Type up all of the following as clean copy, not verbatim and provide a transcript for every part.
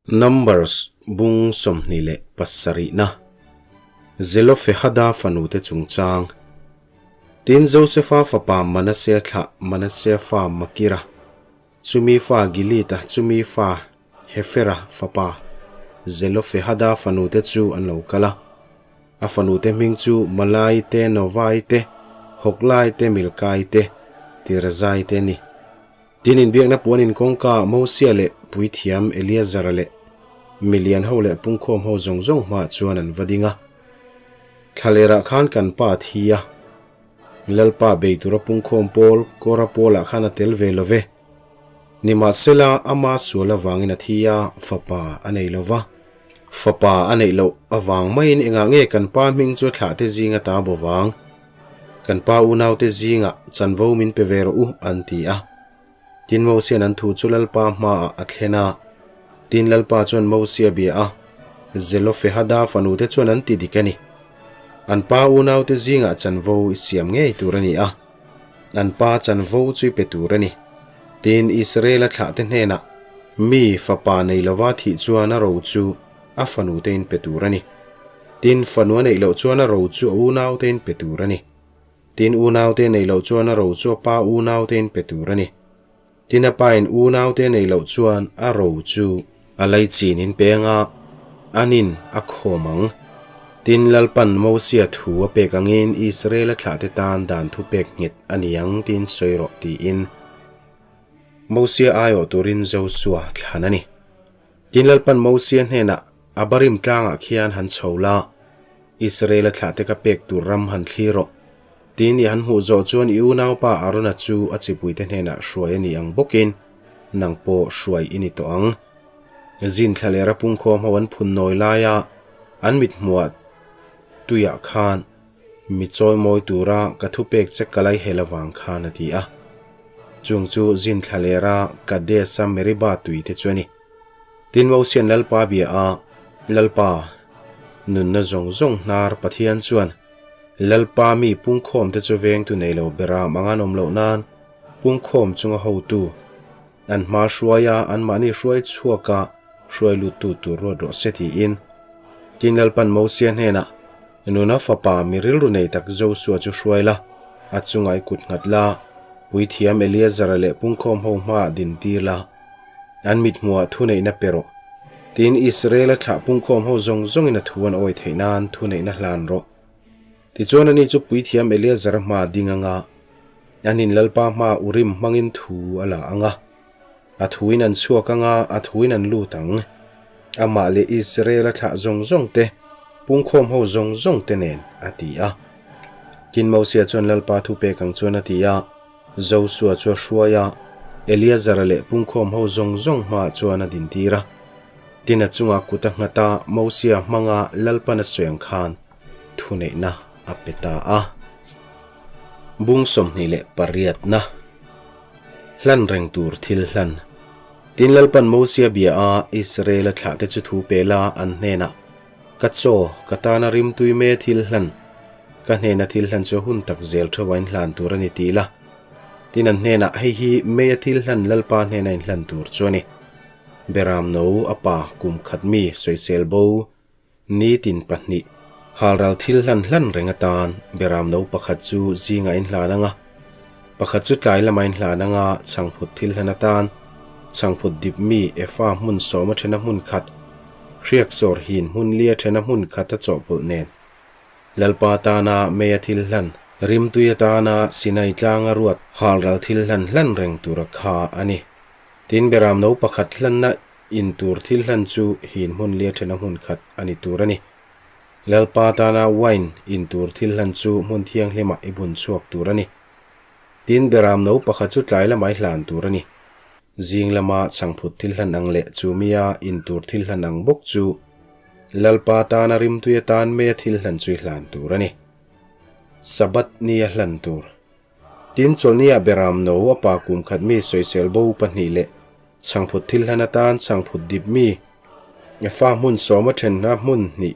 Numbers bung 27na Zelofehada fanute chungchang Tin Josefa fapa Manasea thlah Manasea fa Makira, chumi fa Gilead-a chumi fa Hefera fapa Zelofehada fanute chu an lo kal a. A fanute hming chu Malai te, Novai te, Hoklai te, Milkai te, Tirzai te a ni. Tin, inbiakna puan inkawngka Mosia leh puithiam Eleazara leh milian ho leh pungkhawm ho zawng zawng hmaah chuan an va ding a. Thlalerah khan kan pa a thi a, Lalpa bei tura pungkhawm pawl Kora pawlah khan a tel ve lo ve. Nimahsela, ama sual avangin a thi a, fapa a nei lo va. Fapa a neih loh avang maiin engah nge kan pa hming chu thlahte zinga ta bo vang? Kan pa unaute zingah chanvo min pe ve rawh u, an ti a. Tin Mosia'n an thu chu Lalpa hmaah a thlen a. Tin Lalpa chuan Mosia bia a, Zelofehada fanute chuan an ti dik a ni. An pa unaute zingah chanvo i siam ngei tur a ni a, an pa chanvo chu i pe tur a ni. Tin Israela thlahte hnenah, Mi fapa nei lova thih chuan a ro chu a fanute in pe tur a ni. Tin, fanu a neih loh chuan a ro chu a unaute in pe tur a ni. Tin, unaute neih loh chuan a ro chu a pa unaute in pe tur a ni. Tin, a pa in unaute neih loh chuan a ro chu a laichin in pe anga anin a khawm ang. Tin, Lalpan Mosia thu a pek angin Israela thlahte tan dan thu pek nghet a ni ang tiin sawi rawh tiin Mosia aiawh turin Josua thlan a ni. Tin Lalpan Mosia hnenah, Abarim tlangah khian han chho la, Israela thlahte ka pek tur ram han thlir rawh. Tin i han hmuh zawh chuan i unaupa Arona chu a chipuite hnenah hruai a ni ang bawkin nang pawh hruai i ni tawh ang. Zin thla leh rapungkhawm ho an phun nawi laia an mithmuah tuiah khan mi chawimawi tura ka thupek che ka lai hel avang khan a ti a. Chung chu zin thla lera Kadesh-a Meribah tui te chu a ni. Tin Mosian Lalpa bia a, Lalpa, nunna zawng zawng hnar Pathian chuan Lalpa mi pungkhawm te chu vengtu nei lo bera mangan awm loh nan pungkhawm chunga hotu an hma hruaia anmahni hruai chhuaka hruai luttu tur ruat rawh se tiin Tin Lalpan Mosia hnenah Nuna fapa mi rilru nei tak Josua chu hruai la, a chunga i kut nghat la, puithiam Eleazara leh pungkhawm ho hmaah din tir la, an mithmuhah thuneihna pe rawh. Tin, Israela thlah pungkhawm ho zawng zawngin a thu an awi theih nan thuneihna hlan rawh. Tichuan ani chu puithiam Eleazara hmaah ding anga, anin Lalpa hmaah Urim hmangin thu a la anga, a thuin an chhuak anga a thuin an lut ang. Amah leh Israel-a thlah zawng zawng te, pungkhawm ho zawng zawng te nen, a ti a. Tin Mosia chuan Lalpa thupek ang chuan a ti a, Josua chu a hruai a, Eleazara leh pungkhawm ho zawng zawng hmaah chuan a dintir a. Tin a chungah kut a nghat a, Mosia hmanga Lalpan a sawi ang khan thuneihna a pe ta a. Bung 28na. Hlan reng tur thil hlan. Tin Lalpan Mosia bia a, Israela thlahte chu thu pe la an hnenah, Ka chaw, ka tana rimtui me thil hlan, ka hnena thil hlan chu hun tak zel theuha in hlan tur a ni ti la. Tin an hnenah, Hei hi meia thil hlan Lalpa hnena in hlan tur chu a ni. Beram no, a pa, kum khat mi, sawisel bo, Nitin pahnih, halral thil hlan hlan reng atan beram no pakhat chu zingah in hlan anga, pakhat chu tlai lamah in hlan anga chhangphut thil hlan atan chhangphut dip mi efa hmun sawma thena hmun khat, hriak sawr hin hmun lia thena hmun khat a chawhpawlh nen. Lalpa tana meia thil hlan, rimtui atana Sinai tlanga ruat halral thil hlan hlan reng tura kha a ni. Tin beram no pakhat hlanna In tur thil hlan chu hin hmun lia thena hmun khat a ni tur a ni. Lalpa tana wine in tur thil hlan chu hmun thianghlimah i bun chhuak tur a ni. Tin, beram no pakhat chu tlai lamah i hlan tur a ni. Zing lama chhangphut thil hlan ang leh chu mia in tur thil hlan ang bawk chu Lalpa tana rimtui atan mea thil hlan chu i hlan tur a ni. Sabbath nia hlan tur. Tin, chawlhnia beram no a pa kum khat mi sawisel bo pahnih leh chhangphut thil hlan atan chhangphut dip mi fa hmun sawma thenna hmun hnih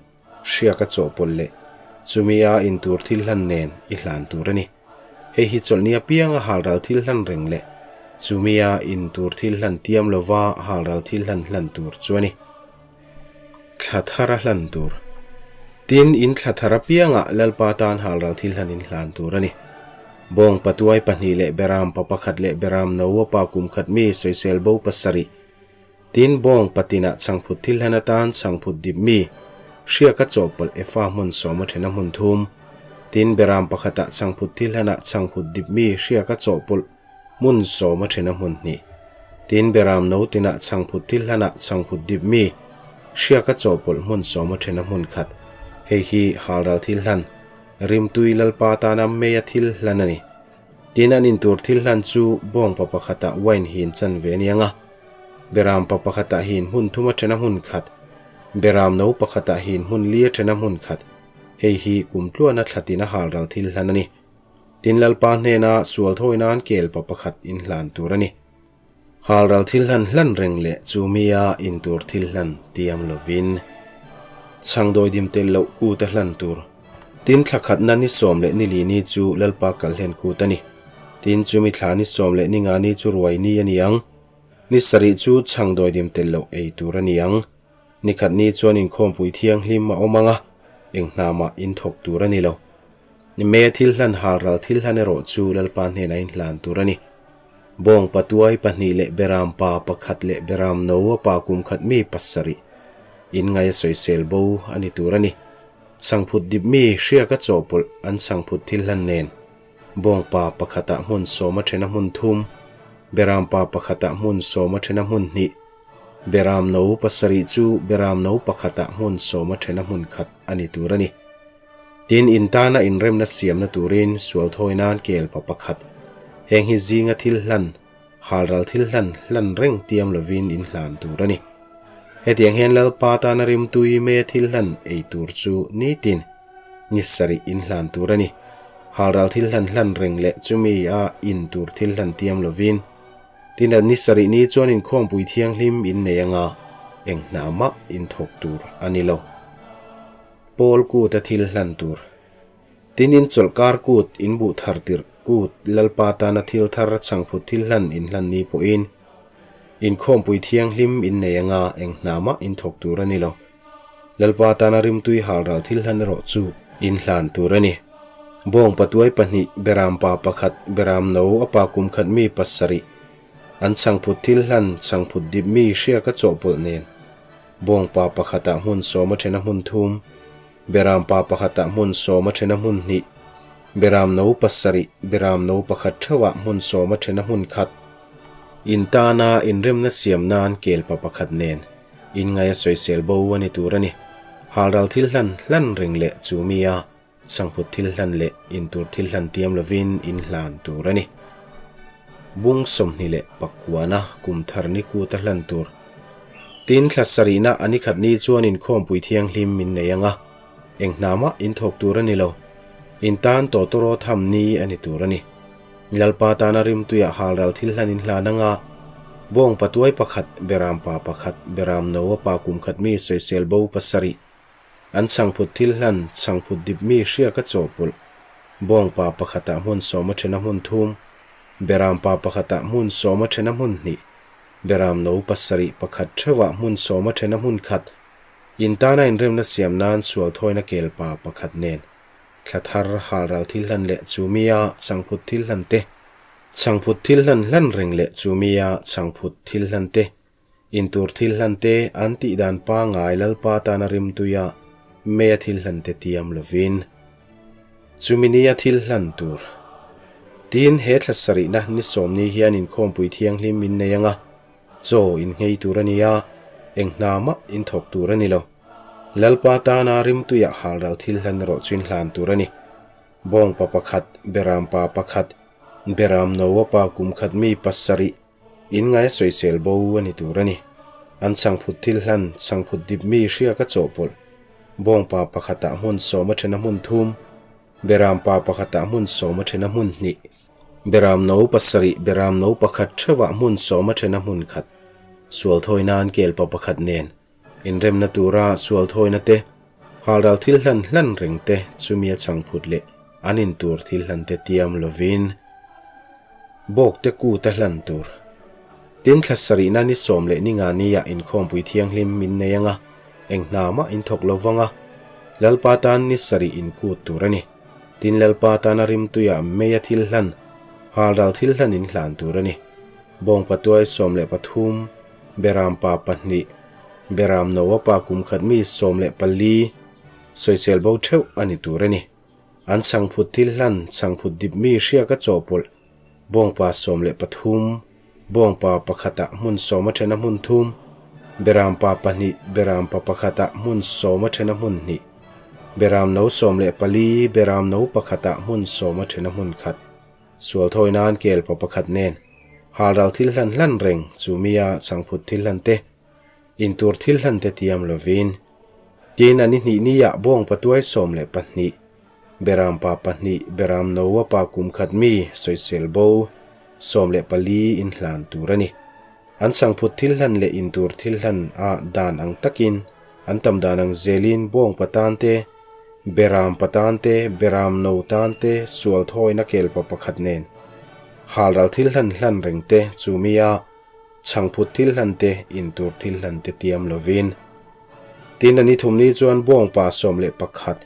hriak a chawhpawlh leh chumi a intur thil hlan nen i hlan tur a ni. Hei hi chawlhnia pianga halral thil hlan reng leh chumi a intur thil hlan tiam lova halral thil hlan hlan tur chu a ni. Thla thar a hlan tur. Tin, in thla thar apiangah Lalpa tan halral thil hlan in hlan tur a ni. Bawng patuai pahnih leh beram pa pakhat leh beram no a pa kum khat mi sawisel bo pasarih. Tin, bawng patinah chhangphut thil hlan atan chhangphut dip mi hriaka chawhpawlh efa hmun sawma thena hmun thum. Tin, beram pakhatah chhangphut thil hlanah chhangphut dip mi hriaka chawhpawlh Hmun sawma thena hmun hnih. Tin, Beram no tinah chhangphut thil hlanah chhangphut dip mi, hriaka chawhpawlh hmun sawma thena hmun khat. Hei hi halral thil hlan, rimtui Lalpa tana meia thil hlan a ni. Tin, an intur thil hlan chu bawngpa pakhatah wine hin chan ve a ni ang a, Beram pa pakhatah hin hmun thuma thena hmun khat, Beram no pakhatah hin hmun lia thena hmun khat. Hei hi kumtluana thlatina halral thil hlan a ni. Tin Lalpa hnena sual thawi nan kel pa pakhat in hlan tur a ni. Halral thil hlan hlan reng leh chu mia in tur thil hlan tiam lovin chhangdawi dim tel loh kut a hlan tur. Tin thla khatna ni sawm leh ni li ni chu Lalpa kal hlen kut a ni. Tin chumi thla ni sawm leh ni nga ni chu ruai ni a ni ang. Ni sarih chu chhangdawi dim tel loh ei tur a ni ang. Ni khat ni chuan inkhawmpui thianghlim a awm ang a, eng hna mah in thawk tur a ni lo. Ni mei a thil hlan halral thil hlan erawh chu Lalpa hnenah in hlan tur a ni. Bawng patuai pahnih leh beram pa pakhat leh beram no a pa kum khat mi pasarih in ngai a sawisel bo a ni tur a ni. Chhangphut dip mi hriaka chawhpawlh an chhangphut thil hlan nen Bawngpa pakhatah hmun sawma thena hmun thum, berampa pakhatah hmun sawma thena hmun hnih, beram no pasarih chu beram no pakhatah hmun sawma thena hmun khat a ni tur a ni. Tin, in tana inremna siamna turin sual thawi nan kelpa pakhat, heng hi zinga thil hlan, halral thil hlan hlan reng tiam lovin in hlan tur a ni. Hetiang hian Lalpa tana rimtui mei a thil hlan ei tur chu nitin ni sarih in hlan tur a ni. Halral thil hlan hlan reng leh chumi a in tur thil hlan tiam lovin. Tin, a ni sarih ni chuan inkhawmpui thianghlim in nei anga eng hna mah in thawk tur a ni lo. Paul kut a thil hlan tur. Tin in chawlhkar kut, in buh thar tirh kut, Lalpa tana thil thar chhangphut thil hlan in hlan ni pawhin inkhawmpui thianghlim in nei anga eng hna mah in thawk tur a ni lo. Lalpa tana rimtui halral thil hlan erawh chu in hlan tur a ni. Bawng patuai pahnih, beram pa pakhat, beram no, a pa kum khat mi pasarih, an chhangphut thil hlan, chhangphut dip mi hriaka chawhpawlh nen Bawngpa pakhatah hmun sawma thena hmun thum, Berampa pakhatah hmun sawma thena hmun hnih, Beram no pasarih, Beram no pakhat theuhah hmun sawma thena hmun khat. In tana inremna siam nan kelpa pakhat nen inngaia sawisel bo a ni tur a ni. Halral thil hlan hlan reng leh chu mi a Chhangphut thil hlan leh intur thil hlan tiam lovin in hlan tur a ni. Bung 29-a kum thar ni kuta hlan tur. Tin, thla sarihna a ni khat ni chuan inkhawmpui thianghlim min nei ang a, eng hna mah in thawk tur a ni lo. In tan tawtawraw tham ni a ni tur a ni. Lalpa tana rimtuiah halral thil hlan in hlan ang a, bawng patuai pakhat, beram pa pakhat, beram no a pa kum khat mi sawisel bo pasarih, An chhangphut thil hlan, chhangphut dip mi hriaka chawhpawlh, bawngpa pakhatah hmun sawma thena hmun thum, berampa pakhatah hmun sawma thena hmun hnih, beram no pasarih pakhat theuhah hmun sawma thena hmun khat, in tana inremna siam nan sual thawina kelpa pakhat nen, thla thar halral thil hlan leh chu mia chhangphut thil hlan te, chhangphut thil hlan hlan reng leh chu mia chhangphut thil hlan te, Intur thil hlan te an tih dan pangngai Lalpa tana rimtuia meia thil hlan te tiam lovin chumi nia thil hlan tur. Tin, he thla sarihna ni sawmni hian inkhawmpui thianghlim min nei anga chaw in nghei tur a ni a, eng hna mah in thawk tur a ni lo. Lalpa tana rimtuia halral thil hlan erawh chu in hlan tur a ni. Bawngpa pakhat, Berampa pakhat, Beram Noa pa kum khat mi pasarih, In ngai a sawisel bo a ni tur a ni. An chhangphut thil hlan, chhangphut dip mi hriaka chawhpawlh. Bawngpa pakhatah hmun sawma thena hmun thum, Berampa pakhatah hmun sawma thena hmun hnih, Beram no pasarih, Beram no pakhat theuhah hmun sawma thena hmun khat, sual thawi nan kelpa pakhat nen, Inremna tura sual thawina te, halral thil hlan hlan reng te chumi a chhangphut leh an in tur thil hlan te tiam lovin bawk te kut a hlan tur. Tin, thla sarihna ni sawm leh ni nga nia inkhawmpui thianghlim min nei anga, Eng hna mah in thawk lo vang a, Lalpa tan ni sarih in kut tur a ni. Tin Lalpa tana rimtuiah meia thil hlan, halral thil hlan in hlan tur a ni. Bawngpa tuai 13, Beram pa pahnih, Beram Noa pa kum khat mi 14, sawisel bo theuh a ni tur a ni. An chhangphut thil hlan, chhangphut dip mi hriaka chawhpawlh, Bawngpa 13, Bawngpa pakhatah hmun sawma thena hmun thum, Berampa pahnih, Berampa pakhatah hmun sawma thena hmun hnih, Beram no 14, Beram no pakhatah hmun sawma thena hmun khat, Sual thawi nan kelpa pakhat nen, halral thil hlan hlan reng chu mia chhangphut thil hlan te, intur thil hlan te tiam lovin. Tin a ni hnih niah bawngpa tuai 12, Beram pa pahnih, Beram Noa pa kum khat mi, sawisel bo, 14 in hlan tur a ni. An chhangphut thil hlan leh intur thil hlan a dan ang takin, an tam dan ang zelin bawng pa tan te, Beram pa tan te, Beram no tan te, sual thawina kelpa pakhat nen halral thil hlan hlan reng te, chu mia chhangphut thil hlan te, intur thil hlan te tiam lovin. Tin a ni thum ni chuan bawng pa 11,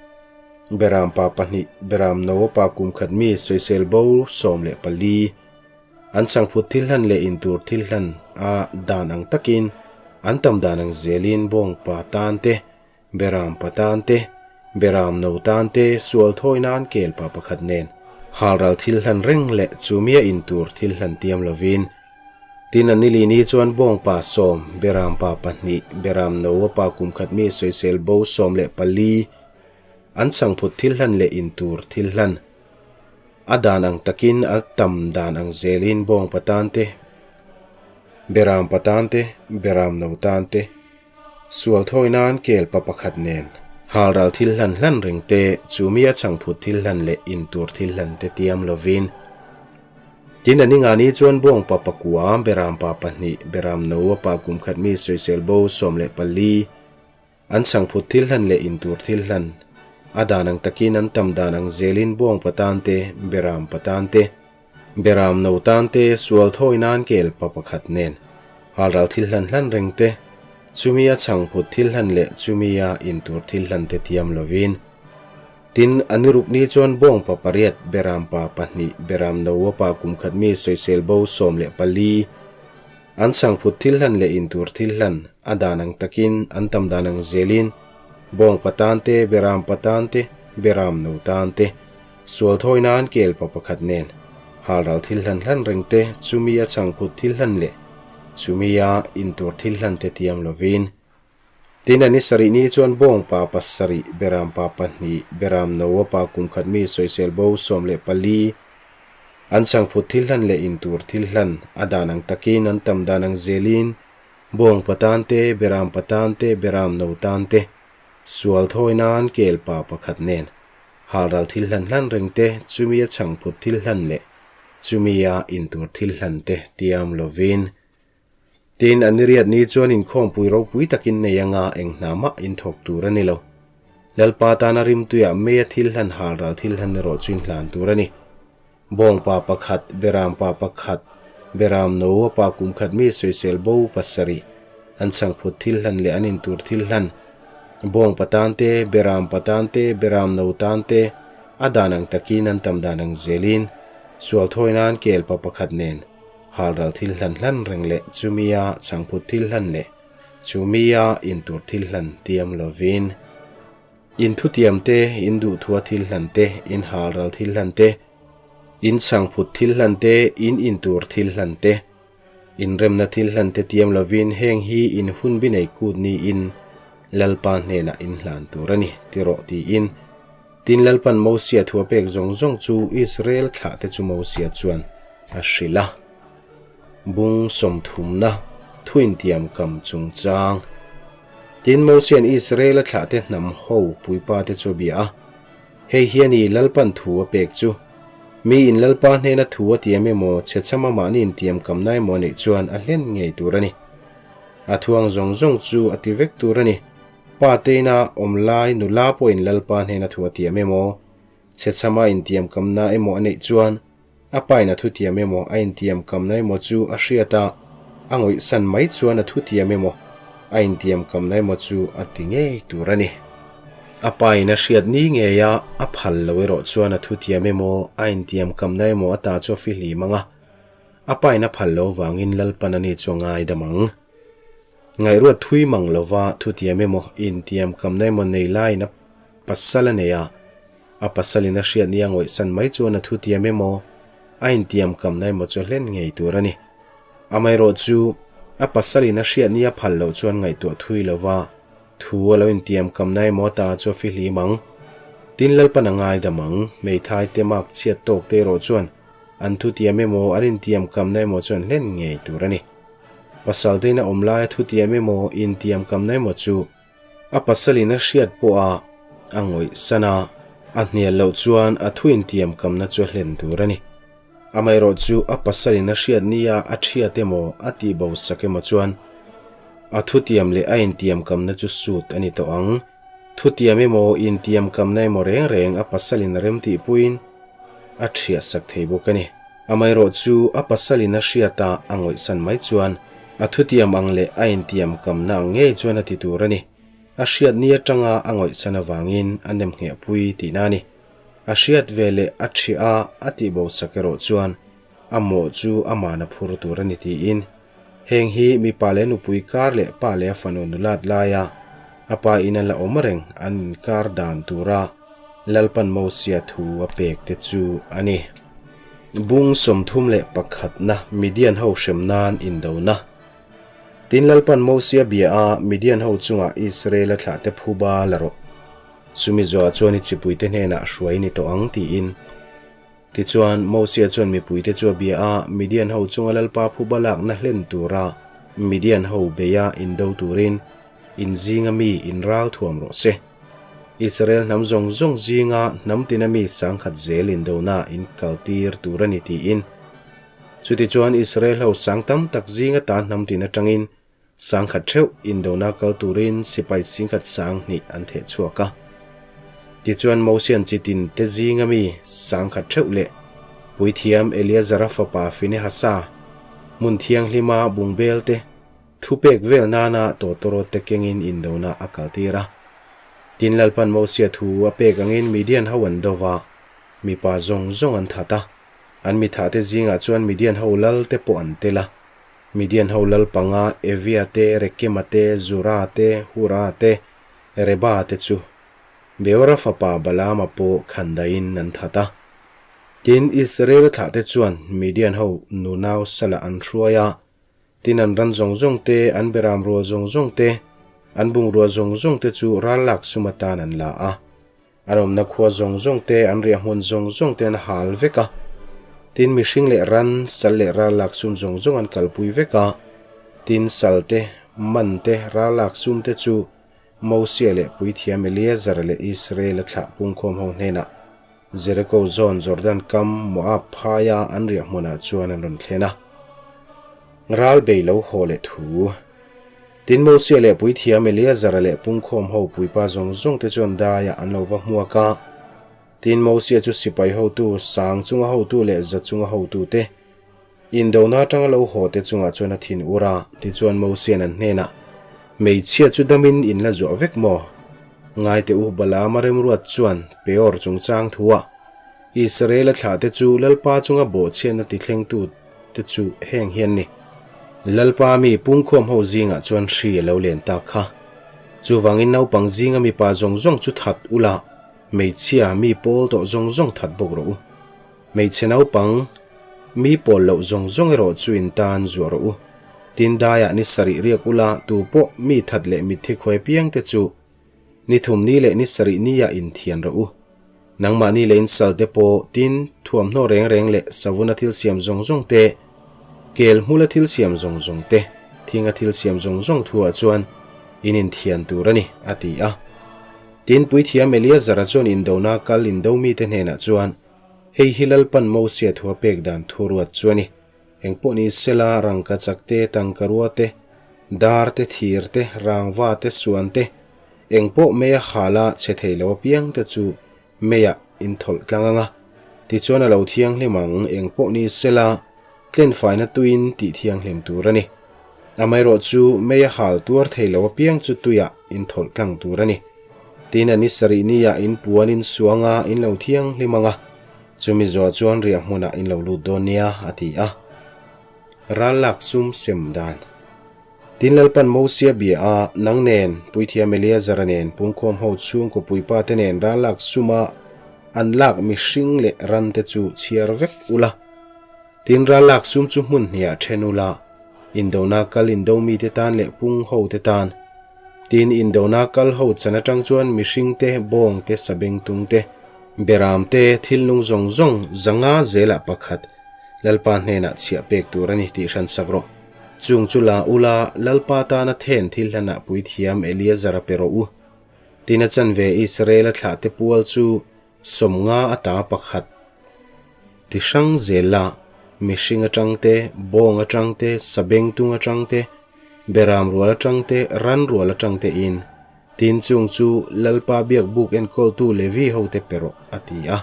Beram pa pahnih, Beram Noa pa kum khat mi sawisel bo 14, an chhangphut thil hlan leh intur thil hlan a dan ang takin an tam dan ang zelin bawng pa tan te, Beram pa tan te, Beram no tan te sual thawi nan kel pa pakhat nen halral thil hlan reng leh chu mia intur thil hlan tiam lovin Tin a nili ni chuan bawng pa sawm, Beram pa pahnih, Beram Noa pa kum khat mi sawisel bo 14, an chhangphut thil hlan leh intur thil hlan. A dan ang takin a tam dan ang zelin bawng pa tan te, Beram pa tan te, Beram no tan te, sual thawi nan kel pa pakhat nen halral thil hlan hlan reng te, chu mi a chhangphut thil hlan leh intur thil hlan te tiam lovin. Tin a ninga ni chuan bawng pa pakua, Beram pa pahnih, Beram Noa pa kum khat mi sawisel bo 14, an chhangphut thil hlan leh intur thil hlan a dan ang takin an tam dan ang zelin bawng pa tan te, Beram pa tan te, Beram no tan te, sual thawi nan kel pa pakhat nen halral thil hlan hlan reng te, chumi a chhangphut thil hlan leh chumi a intur thil hlan te tiam lovin. Tin, a ni ruk ni chuan bawng pa pariat, Beram pa pahnih, Beram Noa pa kum khat mi sawisel bo 14, an chhangphut thil hlan leh intur thil hlan a dan ang takin an tam dan ang zelin bawng pa tan te, Beram pa tan te, Beram no tan te, sual thawi nan kel pa pakhat nen halral thil hlan hlan reng te, chumi a chhangphut thil hlan leh chumi a intur thil hlan te tiam lovin. Tin a ni sarih ni chuan bawng pa pasarih, Beram pa pahnih, Beram Noa pa kum khat mi sawisel bo 14, an chhangphut thil hlan leh intur thil hlan a dan ang takin an tam dan ang zelin bawng pa tan te, Beram pa tan te, Beram no tan te, sual thawi nan kel pa pakhat nen halral thil hlan hlan reng te, chumi a chhangphut thil hlan leh chumi a intur thil hlan te tiam lovin. Tin, a niriat ni chuan inkhawmpui ropui takin nei anga eng hna mah in thawk tur a ni lo. Lalpa tana rimtuiah meia thil hlan halral thil hlan erawh chu in hlan tur a ni. Bawngpa pakhat, Beram pa pakhat, Beram Noa pa kum khat mi sawisel bo pasarih, an chhangphut thil hlan leh an intur thil hlan, Bawngpa tan te, Beram pa tan te, Beram no tan te, a dan ang takin an tam dan ang zelin, sual thawi nan kel pa pakhat nen, halral thil hlan hlan reng leh chumia chhangphut thil hlan leh chumia intur thil hlan tiam lovin in thutiam te, in duhthua thil hlan te, in halral thil hlan te, in chhangphut thil hlan te, in intur thil hlan te, in remna thil hlan te tiam lovin heng hi in hun bi nei kut niin Lalpa hnenah in hlan tur a ni ti rawh tiin Tin Lalpan Mosia thu a pek zawng zawng chu Israel thlah te chu Mosia chuan a hrilh a. Bung sawmthumna thu intiam kam chungchang. Tin Mosia'n Israel a thlah te hnam ho puipa te chu a bia a. Hei hi a ni Lalpan thu a pek chu. Mi in Lalpa hnena thu a tiam emaw chhechham a mahni intiam kamna emaw a neih chuan a hlen ngei tur a ni. A thuang zawng zawng chu a ti vek tur a ni. Pa teina awm lai nula pawhin Lalpa hnena thu a tiam emaw, chhechhama intiam kamna emaw a neih chuan a pain a thutiam emaw a intiam kamna emaw chu a hriat a, a ngawihsan mai chuan a thutiam emaw. A intiamkamna emaw chu a ti ngei tur a ni. A pa in a hriat ni ngei a, a phal lo erawh chuan a thutiam emaw, a intiamkamna emaw a ta chu a fihlim ang a. A pa in a phal lo vangin Lalpan ani chu a ngaidam ang. Ngaihruat thui mang lova thutiam emaw, intiamkamna emaw nei laiin a pasal a nei a, A pasalin a hriat nia ngawihsan mai chuan a thutiam emaw, a intiamkamna emaw chu a hlen ngei tur a ni. Amaherawhchu, a pasalin a hriat nia phal loh chuan ngaihtuah thui lova thu a lo intiamkamna emaw a ta chu a fihlim ang. Tin, Lalpan a ngaidam ang. Hmeithai te mak chhiat tawk te erawh chuan an thutiam emaw, an intiamkamna emaw chu an hlen ngei tur a ni. Pasal te in a awm laia thutiam emaw, intiamkamna emaw chu A pasalin a hriat pawha a ngawih san a, a hnial loh chuan a thu intiamkamna chu a hlen tur a ni. Amaherawh chu a pasalin a hriat nia a thiat emaw a tihbo sak emaw chuan a thutiam leh a intiamkamna chu sut a ni tawh ang. Thutiam emaw intiamkamna emaw reng reng a pasalin a remtihpuiin a thiah sak thei bawk a ni. Amaherawh chu a pasalin a hriat a, a ngawihsan mai chuan a thutiam ang leh a intiam kamna ang ngei chuan a ti tur a ni. A hriat ni atanga a ngawihsan avangin a nem nghehpui tihna a ni. A hriat ve leh a thiah a, a tihbo sak erawh chuan a mawh chu aman a phur tur a ni tiin heng hi mipa leh nupui kar leh pa leh a fanu nulat laia a pa in a la awm reng an inkar dan tura Lalpan Mosia thu a pek te chu a ni. Bung 31na Midian ho hrem nan indona. Tin Lalpan Mosia bia a Midian ho chungah Israel a thlah te phuba la rawh. Chumi zawhah chuan i chipuite hnenah hruai ni tawh ang tiin. Tichuan, Mosia chuan mipuite chu a bia a, Midian ho chunga Lalpa phuba lakna hlen tura Midian ho beia indo turin in zinga mi in ral thuam rawh se. Israel hnam zawng zawng zinga hnam tina mi sangkhat zel indona in kaltir tur a ni tiin. Chutichuan Israel ho sang tam tak zinga ta hnam tin atangin Sangkhat theuh indona kal turin sipai singkhat sang hnih an theh chhuak a. Tichuan Mosian chi tin te zinga mi sangkhat theuh leh Puithiam Eleazara fapa Finehasa, hmun thianghlima bungbel te thupek vel nana tawtawrawt te kengin indona a kaltir a. Tin Lalpan Mosia thu a pek angin Midian ho an do va, mipa zawng zawng an that a. An mithah te zingah chuan Midian ho lal te pawh an tel a. Midian ho lal panga Evia te, Rekema te, Zura te, Hura te, Reba te chu Beora fapa Balaama pawh khandaiin an that a. Tin, Israela thlahte chuan Midian ho nunau salah an hruai a, tin an ran zawng zawng te, an beram rual zawng zawng te, an bungrua zawng zawng te chu ral lak sum atan an la a. An awmna khua zawng zawng te, an riahhmun zawng zawng te an hal vek a. Tin, mihring leh ran, sal leh ral lak sum zawng zawng an kalpui vek a. Tin, sal te, man te, ral lak sum te chu Mosia leh puithiam Eleazar leh Israel-a thlah pungkhawm ho hnenah Jeriko zawn Jordan kam Moab phaia an riahhmunah chuan an rawn thlen a. Ral bei lo haw leh thu. Tin, Mosia leh puithiam Eleazara leh pungkhawm ho puipa zawng zawng te chuan daiah an lo va hmuak a. Tin, Mosia chu sipai hotu, sang chunga hotu leh za chunga hotu te, indona atanga lo haw te chungah chuan a thin ur a. Tichuan Mosia'n an hnenah, Hmeichhia chu damin in la zuah vek maw? Ngaite u, Balaama remruat chuan Peor chungchang thuah Israela thlahte chu Lalpa chunga bawhchhiatna tithlengtu te chu heng hian ni. Lalpa mi pungkhawm ho zingah chuan hri a lo len tak kha. Chuvangin naupang zinga mipa zawng zawng chu that ula, hmeichhia mi pawl tawh zawng zawng that bawk rawh u. Hmeichhe naupang mi pawl loh zawng zawng erawh chu in tan zuah rawh u. Tin daiah ni sarih riak ula, tupawh mi that leh mitthi khuai piang te chu Ni thum ni leh ni sarih nia inthian rawh u. Nangmahni leh insal te pawh tin, thuamhnaw reng reng leh savuna thil siam zawng zawng te, kel hmula thil siam zawng zawng te, thinga thil siam zawng zawng thuah chuan in inthian tur a ni, a ti a. Tin, Puithiam Eleazara chuan indona kal indo mite hnenah chuan, Hei hi Lalpan Mosia thua pek dan thu ruat chu a ni. Engpawh ni sela rangkachak te, tangkarua te, dar te, thir te, rangva te, suan te, engpawh meia hala chhe thei lo apiang te chu meiah in thawlh tlang ang a. Tichuan a lo thianghlim ang, engpawh ni sela tlenfaina tuin tih thianghlim tur a ni. Amaherawhchu, mei a hal tuar thei lo apiang chu tuiah in thawlh tlang tur a ni. Tin, a ni sarih niah in puan in suang a, in lo thianghlim ang a, chumi zawh chuan riah hmunah in lo lut dawn nia, a ti a. Ral lak sum sem dan. Tin, Lalpan Mosia bia a, Nang nen, Puithiam Eleazara nen, pungkhawm ho chhungkaw puipa te nen ral lak suma an lak mihring leh ran te chu chhiar vek ula. Tin, ral lak sum chu hmun hniah then ula, indona kal indo mite tan leh pung ho te tan. Tin, indona kal ho chan atang chuan mihring te, bawng te, sabengtung te, beram te, thil nung zawng zawng zanga zelah pakhat Lalpa hnenah chhiah pek tur a ni tih hran sak rawh. Chung chu la ula, Lalpa tana then thil hlanah puithiam Eleazar-a pe rawh u. Tin, a chanve Israel-a thlahte pual chu 50 ata pakhat ti hrang zel la, mihring atang te, bawng atang te, sabengtung atang te, beram rual atang te, ran rual atang te in, tin chung chu Lalpa biak buk enkawltu Levi hote pe rawh, a ti a.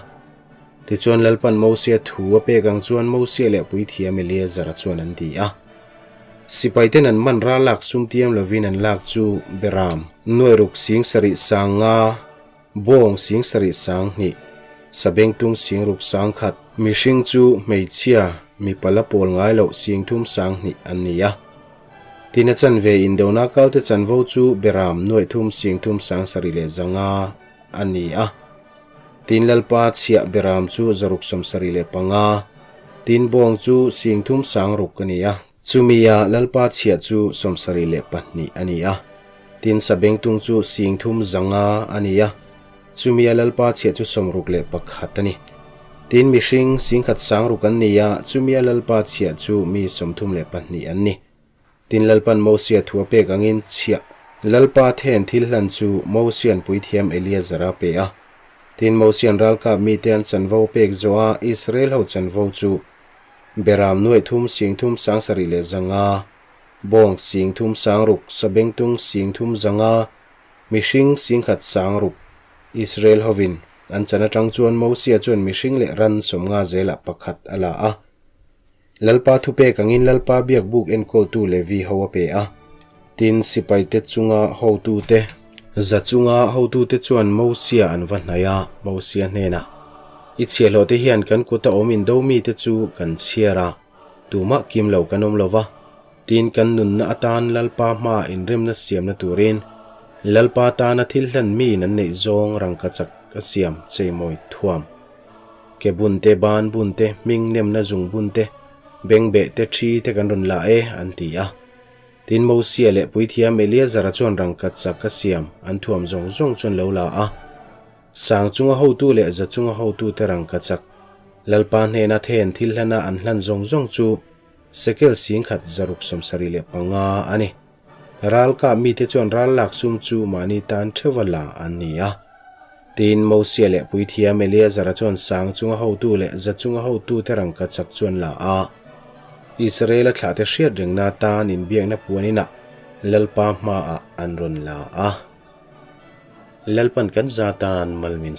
Tichuan Lalpan Mosia thu a pek ang chuan Mosia leh puithiam Eleazar-a chuan an ti a. Sipaiten an man ral lak sum tiam lovin an lak chu Beram, nuairuk sing sarih sang nga, Bawng sing sarih sang hnih, sabengtung sing ruk sang khat, mihring chu hmeichhia mipa la pawl ngai loh sing thum sang hnih an ni a. Tin a chanve indona kalte chanvo chu Beram nuaih thum sing thum sang sarih leh zanga a ni a. Tin Lalpa chhiah Beram chu zaruk 75, tin bawng chu sing thum sang ruk a ni a. Chumia Lalpa chhiah chu 72 a ni a, tin sabengtung chu 35 a ni a, chumia Lalpa chhiah chu 61 a ni. Tin mihring 10,000 sang ruk an ni a, chumia Lalpa chhiah chu mi 32 an ni. Tin Lalpan Mosia thu a pek angin chhiah Lalpa then thil hlan chu Mosian puithiam Eleazar a pe a. Tin Mosian ralkap mite an chanvo pek zawh a, Israel ho chanvo chu Beram nuaih thum 30 sang sarih leh 500, bawng 30 sang ruk, sabengtung 30 500, mihring 10,000 sang ruk. Israel hovin an chan atang chuan Mosia chuan mihring leh ran 50 zelah pakhat a la a. Lalpa thupek angin Lalpa biakbuk enkawltu Levi ho a pe a. Tin, sipaite chunga hotute, za chunga hotute chuan Mosia an va hnaih a, Mosia hnenah, I chhiahhlawhte hian kan kuta awm indo mite chu kan chhiar a, tumah kim lo kan awm lo va, tin kan nunna atan Lalpa hmaah inremna siamna turin Lalpa tana thil hlan miin an neih zawng rangkachak a siam cheimawi thuam. Ke bun te, ban bun te, hming nemna zung bun te, bengbeh te, thi te kan rawn la e, an ti a. Tin, Mosia leh puithiam Eleazara chuan rangkachak a siam an thuam zawng zawng chu an lo la a. Sang chunga hotu leh za chunga hotute rangkachak Lalpa hnena then thil hlana an hlan zawng zawng chu sekel 10,000 675 a ni. Ral kah mite chuan ral lak sum chu mahni tan theuva la an ni a. Tin, Mosia leh puithiam Eleazara chuan sang chunga hotu leh za chunga hotute rangkachak chu an la a. Israela thlahte hriat rengna atan inbiakna puan inah Lalpa hmaah an rawn la a. Lalpan kan za tan mal min.